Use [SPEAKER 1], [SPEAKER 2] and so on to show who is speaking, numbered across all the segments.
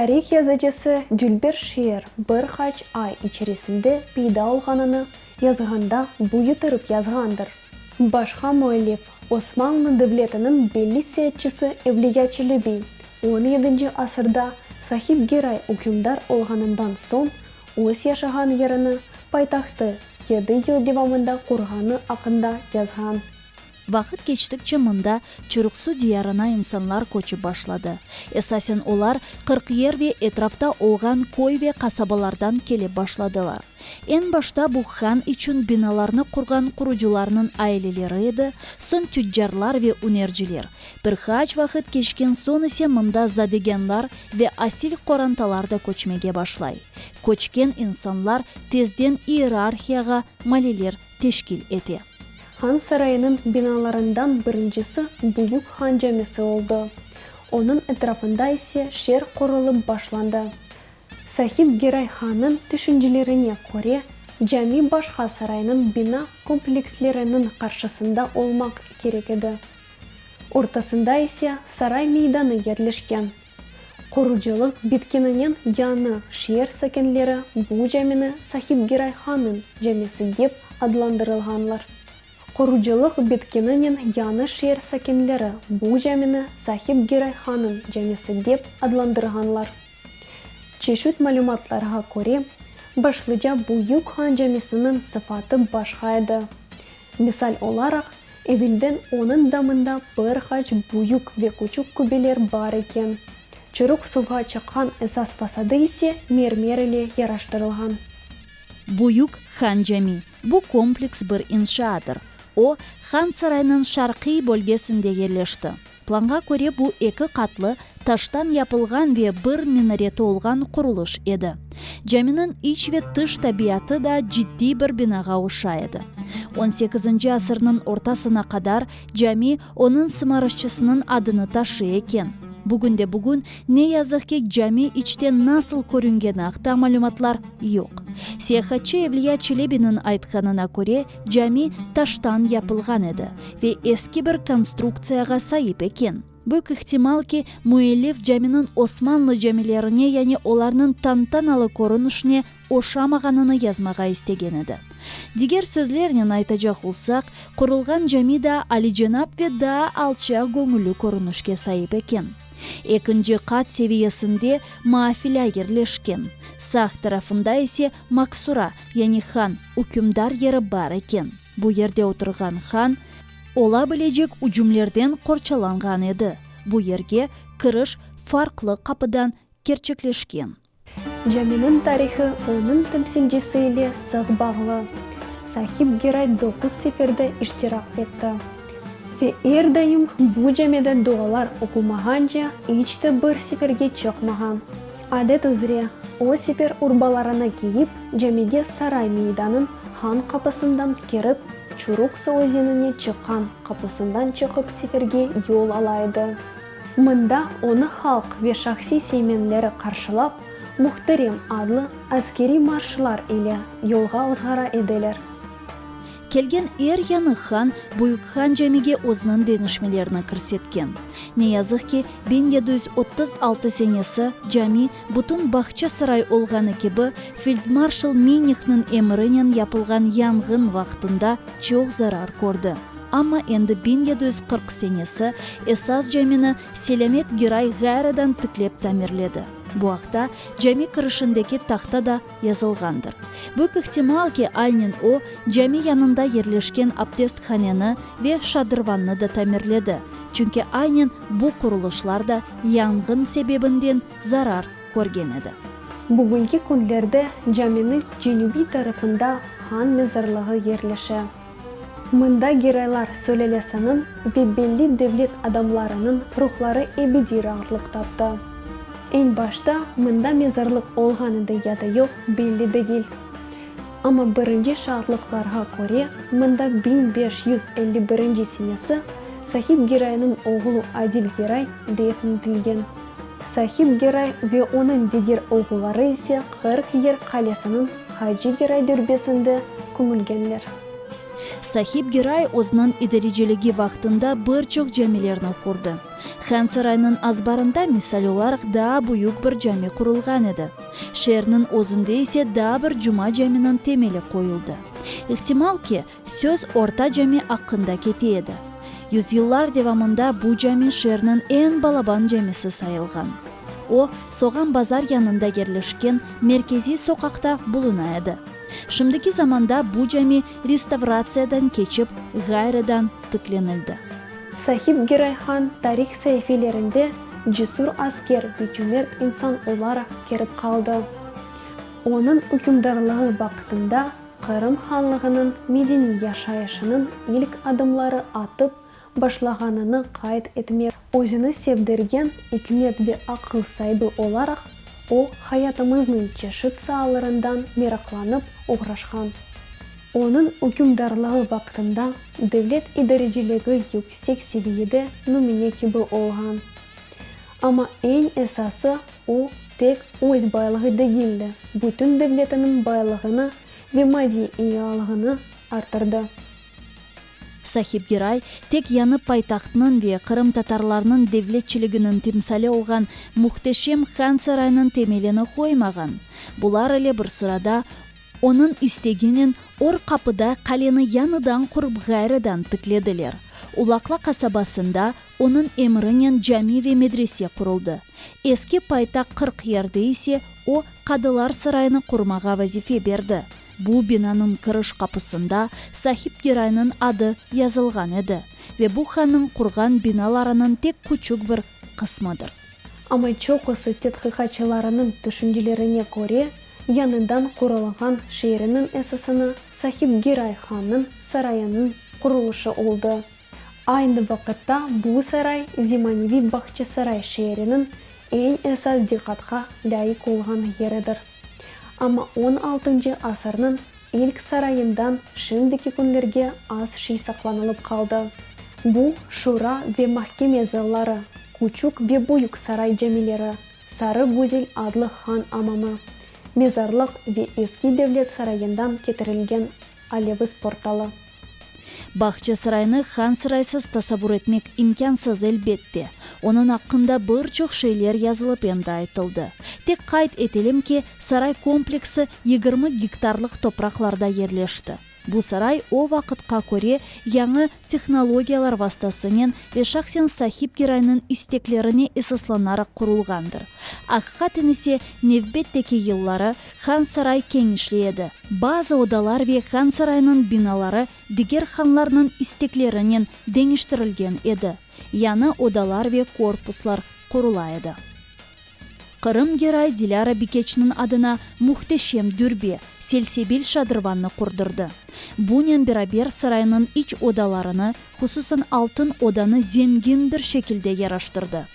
[SPEAKER 1] Tarih yazıcısı dülber şeer bir qaç ay içerisinde peyda olğanını yazğanda büyütürip yazğandır. Başqa müellif, Osmanlı devletiniñ belli seyaatçısı Evliya Çelebi on yedinci asırda Sahib Geray ükümdar olğanından soñ öz yaşağan yerini, paytahtı, yedi yıl devamında qurğanı aqqında yazğan.
[SPEAKER 2] Vaqıt keçtikçe mında Çuruksu diyarına insanlar köçip başladı. Esasen olar Qırqyer ve etrafta olğan köy ve qasabalardan kelip başladılar. Eñ başta bu han içün binalarnı qurğan qurucılarnıñ aileleri edi, soñ tüccarlar ve ünerciler. Bir qaç vaqıt keçken soñ ise mında zadegânlar ve asil qorantalar da köçmege başlay. Köçken insanlar tezden iyerarhiyağa maleler teşkil ete.
[SPEAKER 1] Han sarayınıñ binalarından birincisi Büyük Han camisi oldı, onıñ etrafında ise şeer qurulıp başlandı. Sahib Geray Hannıñ tüşüncelerine köre, cami başqa saraynıñ bina kompleksleriniñ qarşısında olmaq kerek edi. Ortasında ise saray meydanı yerleşken. Qurucılıq bitkeninen yañı şeer sakinleri bu camini Sahib Geray Hannıñ camisi dep adlandırılğanlar. Qurucılıq bitkeninen yañı şeer sakinleri bu camini Sahib Geray Hannıñ camisi dep adlandırğanlar. Çeşit malümatlarğa köre, başlıca Büyük Han camisiniñ sıfatı başqa edi. Misal olaraq, evelden onıñ damında bir qaç büyük ve küçük kübeler bar eken. Çürük suvğa çıqqan esas fasadı ise mermer ile yaraştırılğan.
[SPEAKER 2] Büyük Han cami, bu kompleks bir inşaadır. O, Han saraynıñ şarqiy bölgesinde yerleşti. Planğa köre bu eki qatlı, taştan yapılğan ve bir minareti olğan qurulış edi. Caminiñ iç ve tış tabiatı da ciddiy bir binağa oşay edi. On sekizinci asırnıñ ortasına qadar cami onıñ sımarışçısınıñ adını taşıy eken. Bugünde-bugün, ne yazıq ki, cami içten nasıl körüngeni aqta malümatlar yoq. Seyahatçı Evliya Çelebiniñ aytqanına köre, cami taştan yapılğan edi ve eski bir konstruktsiyağa saip eken. Büyük ihtimal ki, müellif caminiñ Osmanlı camilerine, yani olarnıñ tantanalı körünişine oşamağanını yazmağa istegen edi. Diger sözlernen aytacaq olsaq, qurulğan cami da alicenap ve daa alçaq göñülli körünişke saip eken. Ekinci qat seviyesinde maafilâ yerleşken, sağ tarafında ise maksura, yani han, ükümdar yeri bar eken. Bu yerde oturğan han, ola bilecek ücümlerden qorçalanğan edi. Bu yerge kiriş farqlı qapıdan kerçekleşken.
[SPEAKER 1] Caminiñ tarihı onıñ temsilcisi ile sıq bağlı. Sahib Geray doquz seferde iştirak etti. Ve er daim bu camide dualar oqulmağance iç de bir seferge çıqmağan. Adet üzre, o sefer urbalarını kiyip, camige saray meydanıñ Han qapısından kirip, Çuruksu özenine çıqqan qapusından çıqıp seferge yol ala edi. Mında onı halq ve şahsiy seymenleri qarşılap, Muhterem adlı askeriy marşlar ile yolğa ozğara ediler.
[SPEAKER 2] Kelgen er yañı han Büyük Han camige özüniñ deñişmelerini kirsetken. Ne yazıq ki, 1736 senesi cami bütün Bağçasaray olğanı kibi feldmarşal Minihniñ emirinen yapılğan yanğın vaqtında çoq zarar kördi. Amma endi 1740 senesi esas camini Selâmet Giray ğayrıdan tiklep tamirledi. Bu aqta cami kirişindeki tahta da yazılğandır. Büyük ihtimal ki, aynen o, cami yanında yerleşken abdesthaneni ve şadırvannı da tamirledi, çünki aynen bu qurulışlar da yanğın sebebinden zarar körgen edi.
[SPEAKER 1] Bugünki künlerde caminiñ cenübiy tarafında han mezarlığı yerleşe. Mında Giraylar sülâlesiniñ ve belli devlet adamlarınıñ ruhları ebediy raatlıq taptı. Eñ başta mında mezarlıq olğan edi ya da yoq belli degil. Amma birinci şaatlıqlarğa köre, mında 1551 senesi Sahib Giraynıñ oğlu Adil Giray defn etilgen. Sahib Giray ve onıñ diger oğulları ise 40 Yer qalesiniñ Hacı Giray dürbesinde kömülgenler.
[SPEAKER 2] Sahib Geray özüniñ idareciligi vaqtında bir çoq camilerni qurdı. Han saraynıñ azbarında, misal olaraq, daa büyük bir cami qurulğan edi. Şeerniñ özünde ise daa bir Cuma caminiñ temeli qoyuldı. İhtimal ki, söz Orta cami aqqında kete edi. Yüzyıllar devamında bu cami şeerniñ eñ balaban camisi sayılğan. O, Soğan bazar yanında yerleşken merkeziy soqaqta buluna edi. Şimdiki zamanda bu cami restavratsiyadan keçip, ğayrıdan tiklenildi.
[SPEAKER 1] Sahib Geray han tarih saifelerinde cesur asker ve cömert insan olaraq kirip qaldı. Onıñ ükümdarlığı vaqtında Qırım hanlığınıñ medeniy yaşayışınıñ ilk adımları atıp başlağanını qayd etmek, özüni sevdirgen ikmet ve aqıl saibi olaraq o, hayatımıznıñ çeşit saalarından meraqlanıp oğraşqan. Onıñ ükümdarlığı vaqtında devlet idareciligi yüksek seviyede nümüne kibi olğan. Amma eñ esası, o, tek öz baylığı degil de, bütün devletiniñ baylığını ve maddiy ealığını arttırdı.
[SPEAKER 2] Sahib Geray tek yañı paytahtnıñ ve qırımtatarlarnıñ devletçiliginiñ timsali olğan mühteşem Han saraynıñ temelini qoymağan, bular ile bir sırada onıñ isteginen Or Qapıda qaleni yañıdan qurıp ğayrıdan tiklediler. Ulaqla qasabasında onıñ emrinen cami ve medrese quruldı. Eski paytaq Qırqyerde ise o, Qadılar sarayını qurmağa vazife berdi. Bu binanıñ kiriş qapısında Sahib Geraynıñ adı yazılğan edi ve bu hannıñ qurğan binalarınıñ tek küçük bir qısmıdır.
[SPEAKER 1] Amma çoqusı tedqiqatçılarınıñ tüşüncelerine köre, yañıdan qurulğan şeeriniñ esasını Sahib Geray hannıñ sarayınıñ qurulışı oldı. Aynı vaqıtta bu saray zemaneviy Bağçasaray şeeriniñ eñ esas diqqatqa lâyıq olğan yeridir. Amma on altıncı asırnıñ ilk sarayından şimdiki künlerge az şey saqlanılıp qaldı. Bu, şura ve mahkeme zalları, küçük ve büyük saray camileri, Sarı Güzel adlı han amamı, mezarlıq ve eski devlet sarayından ketirilgen Aleviz portalı.
[SPEAKER 2] Bağçasaraynı han saraysız tasavvur etmek imkânsız, elbette. Onıñ aqqında bir çoq şeyler yazılıp endi aytıldı. Tek qayd etelim ki, saray kompleksi 20 gektarlıq topraqlarda yerleşti. Bu saray o vaqıtqa köre yañı tehnologiyalar vastasınen ve şahsen Sahib Geraynıñ isteklerine esaslanaraq qurulğandır. Aqiqaten ise nevbetteki yılları han saray keñişley edi. Bazı odalar ve han saraynıñ binaları diger hanlarnıñ isteklerinen deñiştirilgen edi, yañı odalar ve korpuslar qurula edi. Qırım Geray Dilâra Bikeçniñ adına mühteşem dürbe, Selsebil şadırvannı qurdırdı. Bunen beraber saraynıñ iç odalarını, hususan Altın odanı zengin bir şekilde yaraştırdı.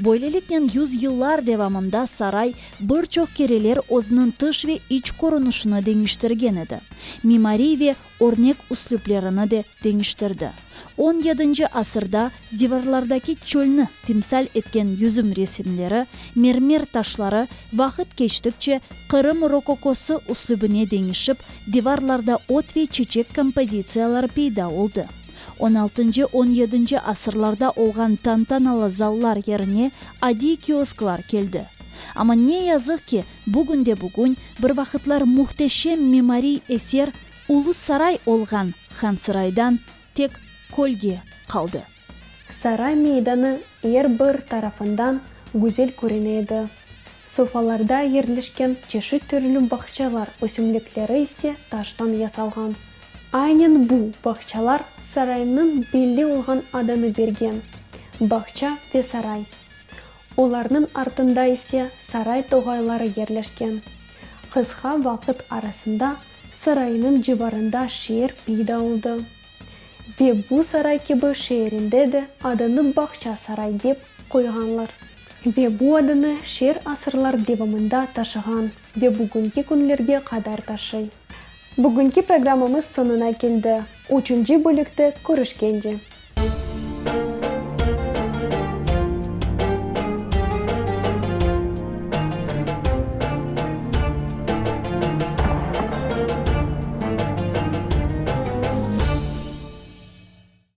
[SPEAKER 2] Böyleliknen yüz yıllar devamında saray bir çoq kereler özüniñ tış ve iç körünişini deñiştirgen edi, mimariy ve örnek üslüplerini de deñiştirdi. On yedinci asırda divarlardaki çölni timsal etken yüzüm resimleri, mermer taşları vaqıt keçtikçe Qırım rokokosı üslübine deñişip, divarlarda ot ve çeçek kompozitsiyaları peyda oldı. On altıncı, on yedinci asırlarda olğan tantanalı zallar yerine adiy kiosklar keldi. Amma ne yazıq ki, bugünde-bugün bir vaqıtlar mühteşem mimariy eser Ulu saray olğan Hansaraydan tek kölge qaldı.
[SPEAKER 1] Saray meydanı er bir tarafından güzel körüne edi. Sofalarda yerleşken çeşit türlü bağçalar ösümlikleri ise taştan yasalğan. Aynen bu bağçalar saraynıñ belli olğan adını bergen, Bağça ve saray. Olarnıñ artında ise saray toğayları yerleşken. Qısqa vaqıt arasında saraynıñ civarında şeer peyda oldı. Ve bu saray kibi şeerinde de adını Bağça saray dep qoyğanlar. Ve bu adını şeer asırlar devamında taşığan ve bugünki künlerge qadar taşıy. Bugünki programmamız soñuna keldi. Üçünci bölükte körüşkence.